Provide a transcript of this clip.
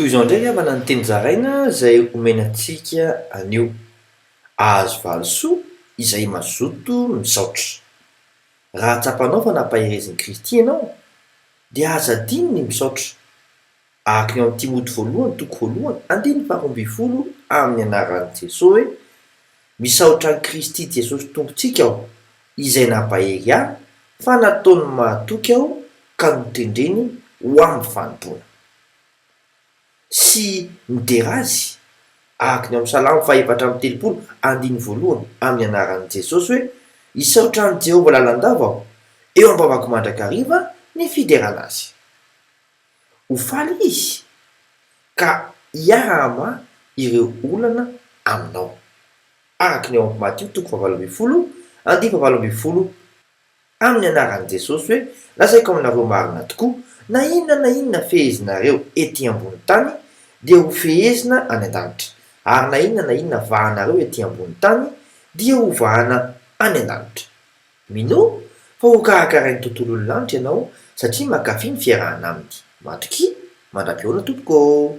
Toy izao indray ry havana ny teny zaraina izay omena antsika anio. Ahazo valisoa izay mazoto misaotra. Raha tsapanao fa nampaherezin'i Kristy ianao, dia aza adino ny misaotra. Araka ny ao amin'ny Timoty voalohany toko voalohany andininy faharoa ambinifolo amin'ny anaran'i Jesoa hoe, Misaotra an'i Kristy Jesosy Tompontsika aho, izay nampahery ahy fa nataony mahatoky aho ka notendreny ho amin'ny fanompoana. Sy midera Azy, araka ny ao amin'ny Salamo fahefatra amby telopolo andininy voalohany amin'ny anaran'i Jesosy hoe, Hisaotra an'i Jehovah lalandava aho, eo am-bavako mandrakariva ny fiderana Azy. Ho faly Izy ka hiara-hamaha ireo olana aminao. Araka ny ao amin'ny Matio toko fahavalo ambinifolo andininy fahavalo ambinifolo Amin'ny anaran'i Jesosy hoe, Lazaiko aminareo marina tokoa, na inona na inona fehezinareo ety ambony tany dia ho fehezina any an-danitra, ary na inona na inona vahanareo ety ambony tany dia ho vahana any an-danitra. Minoa fa ho karakarain'ny tontolon'ny lanitra ianao satria mankafy ny fiarahana aminy. Matokia, mandra-pihaona tompoko ô!